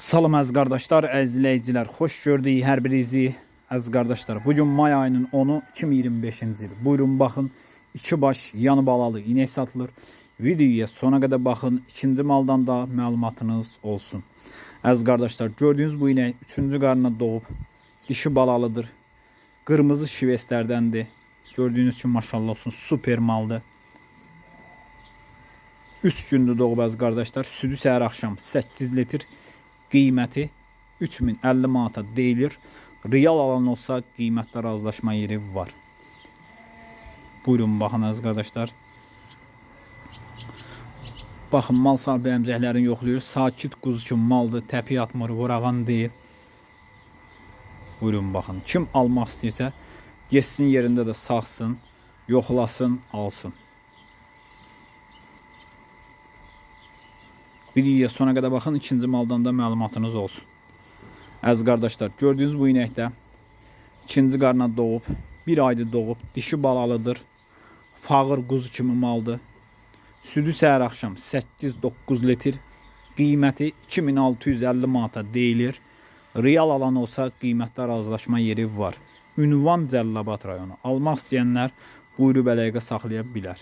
Salam əziz qardaşlar, əziz izləyicilər, xoş gördük hər birinizi. Əziz qardaşlar, bu gün may ayının 10-u 2025-ci il. Buyurun baxın, iki baş yanı balalı inək satılır. Videoya sona qədər baxın, ikinci maldan da məlumatınız olsun. Əziz qardaşlar, gördüyünüz bu inək üçüncü qarnına doğub, dişi balalıdır. Qırmızı şiveslərdəndir. Gördüyünüz kimi maşallah olsun, super maldır. 3 gündür doğub əziz qardaşlar. Südü səhər axşam 8 litr, qiyməti 3050 manata deyilir. Real alan olsa qiymətdə razılaşma yeri var. Buyurun baxın əziz qardaşlar. Baxın mal sahibi əmcəklərini yoxlayır. Sakit quzu kimi maldır, təpi atmır, vurağan deyil. Buyurun baxın. Kim almaq istəyirsə getsin yerində də sağsın, yoxlasın, alsın. Videoya sona qədər baxın, ikinci maldan da məlumatınız olsun. Əziz qardaşlar, gördüyünüz bu inəkdə ikinci qarna doğub, bir aydır doğub, dişi balalıdır. Fağır quzu kimi maldır. Südü səhər axşam 8-9 litr, qiyməti 2650 manata deyilir. Real alan olsa qiymətdə razılaşma yeri var. Ünvan Cəlilabad rayonu. Almaq istəyənlər buyurub əlaqə saxlaya bilər.